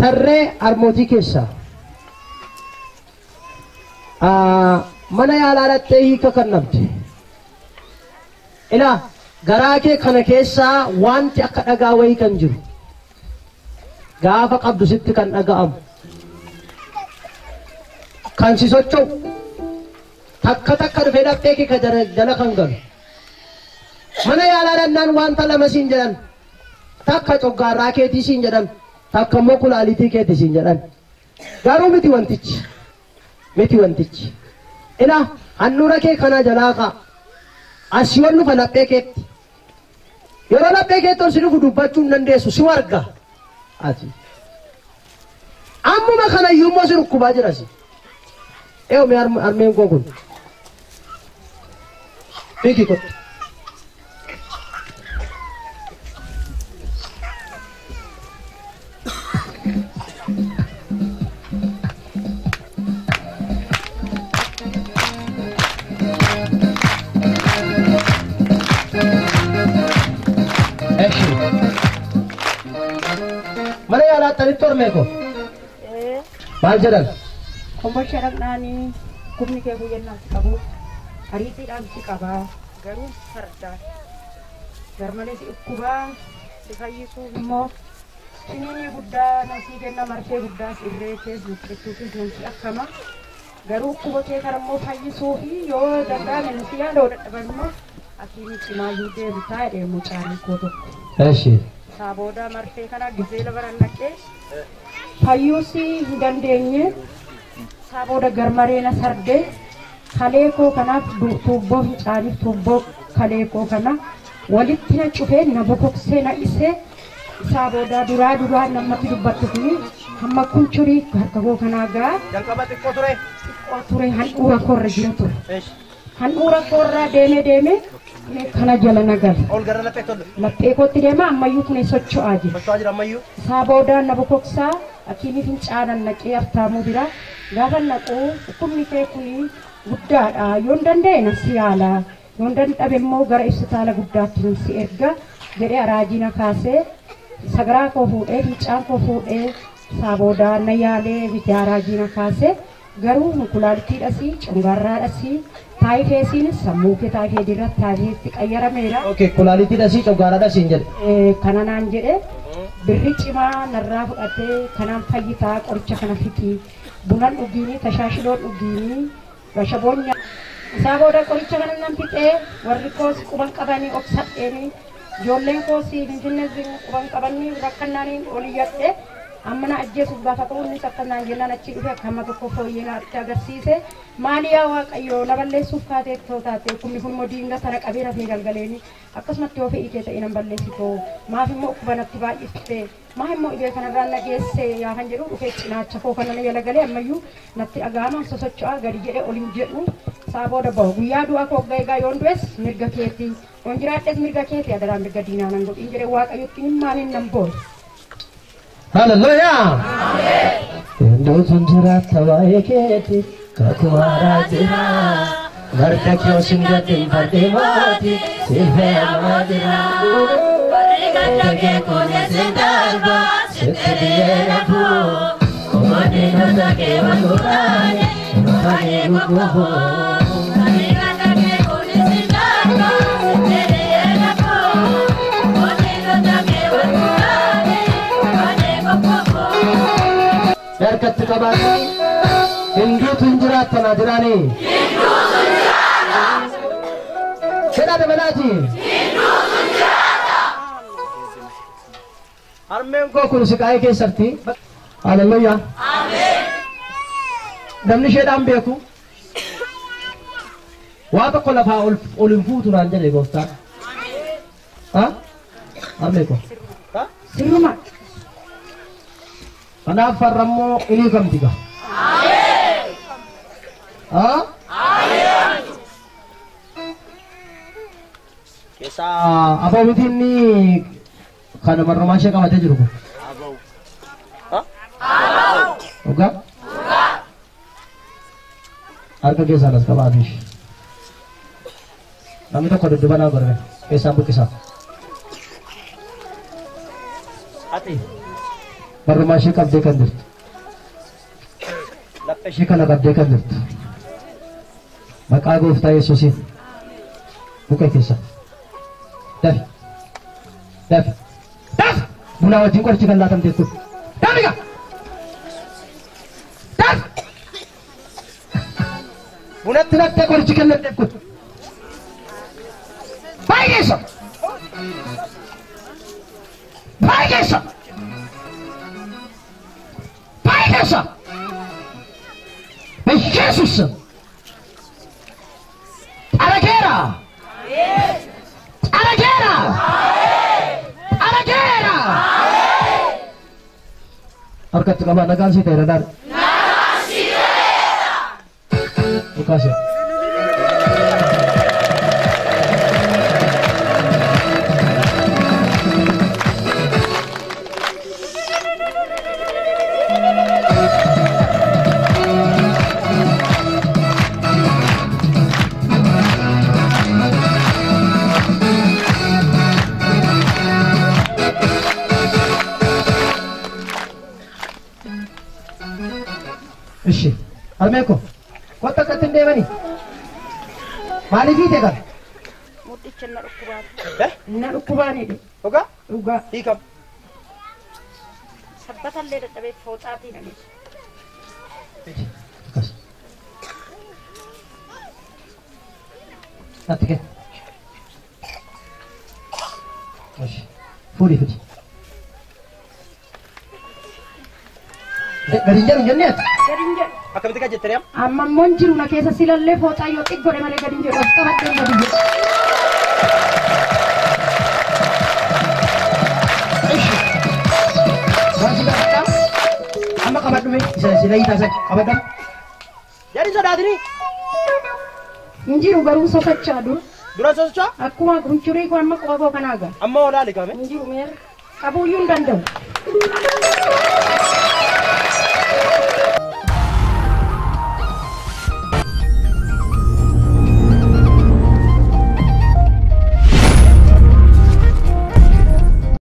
Tarree harmootii keessaa mana yaalaa dhattee hiika kan dhabde. Ilaa garaa kee kana keessaa wanti akka dhagaa wayii kan jiru gaafa qabdu sitti kan dhaga'amu kan si socho'u takka takka dhufee dhaftee kee ka jala kan galu. Mana yaalaa dhannaan wanta lama siin jedhan, takka coggaarraa keetii siin jedhan, takka immoo kulaalitii keetii siin jedhan. Garuu miti wantichi, miti wantichi. Ilaa handhuura kee kana jalaa ka'a. Asii ol dhufa laphee keetti. Yeroo laphee keetti ol si dhufu dubbachuu hin dandeessu, si warga. Ati. Ammuma kana iyyuu immoo si dhukkubaa jira si. Eeyo mee harmeen koo kun. Fiigi kottu. Eshi. Mana yaalaa attamitti hormee koo? Maal jedhan? Kombolcha dhaqnaanii dhukkubni kee guyyannaan si qabu ariitiidhaan si qabaa garuu fardaa garmalee si dhukkubaa si fayyisuuf immoo kiniinii guddaa na sii kenna marfee guddaa si irree kees nutti nan si akkama garuu dhukkuba kee kana immoo fayyisuufi yoo danda'ame nu si yaala dadhaban immoo hakiimii cimaayyuu deebitaa jedhee mucaan koo tokko. Eshi. Isaa booda marfee kana gizee lafa naqee fayyuus hin dandeenye. Isaa booda garmaree na sardee kalee koo kanaaf tuubboo fincaaniif tuubboo kalee koo kana walitti na cufee na bokoksee na isee. Isaa booda duraa duraa namatti dubbattu kuni hamma kunchurii harka koo kanaa gaa. Jalqaba xiqqoo ture. Xiqqoo ture handhuura koorra jira ture. Handhuura koorraa deemee deemee kana jala na gala. Ol gara laphee tolu. Laphee kootti deema ammayyuu kun socho'aa jira. Socho'aa jira ammayyuu. Isaa booda na bokoksaa hakiimii fincaanan naqee aftaamuu bira gaafa naquu dhukkubni kee kuni guddaadha yoon danda'e na si yaala yoon dandhabe immoo gara ibsitaala guddaatti nan si erga jedhee araajii na kaasee sagaraa koo fuudhee fincaan koo fuudhee isaa booda na yaalee bitee araajii na kaasee garuu kulaalitiidhasii cungaarraadhasii taayifeesiinis sammuu kee taayifeedii irratti taayifeesitti qayyarameera. Okay, kulaalitiidhasii cungaarraadhasii hin jedhe. Kana naan jedhe birri cimaa narraa fudhatee kanaan fayyitaa qoricha kana fixii bunan dhugiinii tashaashiloon dhugiinii rashaboon isaa booda qoricha kana nan fixee warri koos quban qabanii obsadheeni ijoolleen koos finfinnee quban qabanii rakkannaaniin ol iyyadhe amma na ajjeesuuf gaafa ta'u innis akka naan jennaan achi dhufe akka amma tokko fooyyee naatti agarsiise maali yaa Waaqayyoo na balleessuuf kaatee too taate dhukkubni kun immoo diinga sana qabee rafee galgaleeni akkasumatti yoo fe'ii kee ta'e nan balleessitoo maaf immoo dhukkuba natti baay'ifte maaf immoo dhibee kanarraan na geesse yaa kan jedhu dhufee cinaacha koo kana na jala galee ammayyuu natti dhaga'ama sosocho'aa gadi jedhee ol hin jedhu isaa booda bahu guyyaa du'a koo egaa yoon du'es mirga keetii yoon jiraadhes mirga keetii adaraa mirga diinaa nan godhin jedhee Waaqayyotti hin maaliin nan boole. Hallelujah. Hinduutu jiraata waa'ee keeti kakuu haaraa jira. Marga kee sin gatiin fardee mooti si fe'amaa jira. Gadda kee kunis sin darba sitti biyyee nafu. Komadii gosa kee walgurraane dhufanii guggufu. Harkatti qabaatanii hinduutu hin jiraattanaa jiraanii. Hinduutu hin jiraata. Jedhaa dabalaati. Hinduutu hin jiraata. Harmeen koo kun siqaa'ee keessatti. Hallelujaa. Ameen. Namni isheedhaan beeku waa tokko lafaa ol hin fuutu naan jedhe gooftaan. Harmee koo. Sirruma. Kanaaf farrammoo inni kamti gaa? Ameen. Ameen. Keessaa aboo miti inni kan marrumaa ishee qabatee jiru kun. Aboo. Aboo. Dhugaa? Dhugaa. Harka keessaan as qabaatu ishee. Namni tokko dudduuba naa godhame keessaan buqqisaa. Ati. Barrumaa ishee qabdee kan jirtu. Laphee ishee kana qabdee kan jirtu. Maqaa gooftaa Yesuusiin buqee keessa. Dafi. Dafi. Dafi! Bunaa wajjin qorichi kan laatamte kun. Dafi gaa! Dafi! Bunatti naqxee qorichi kennamteef kun. Baay'eessa! Baay'eessa! Baay'eessa! በኢየሱስ ስም ጠረጌራ ጠረጌራ ጠረጌራ harkatti qabaa nagaan sii ta'eera daadha. Nagaan sii ta'eera. Dhukaase. Ishi, harmee koo, kottu akkatti hin deemanii. Maaliif hiite kana? Mudhicha na dhukkubaa. Na dhukkubaanidha. Dhugaa? Dhugaa. Hiikam. Sabbatallee dadhabee fooxaatiin anis. Akkas. Natti kenni. Ishi, fuudhii fidi. Gadi hin jedhu hin jennee ati? Gadi hin jedhu. Akkamitti kan jettanii amma? Amma immoo hin jiru na keessa silallee fooxaa yoo xiqqoodhe malee gadi hin jedhu as qabadhee gadi jedhu. Ishi. Waan si gaafadhaa? Amma qabadhu mee isa sila hiitaa sana qabadhaa. Jedhi sodaatinii. Hin jiru garuu sosochaa dur. Dura sosochaa? Akkuma quncurii koo amma quba koo kanaa ga'a. Amma olaali kame. Hin jiru meerra. Qabuuyyuu hin danda'u.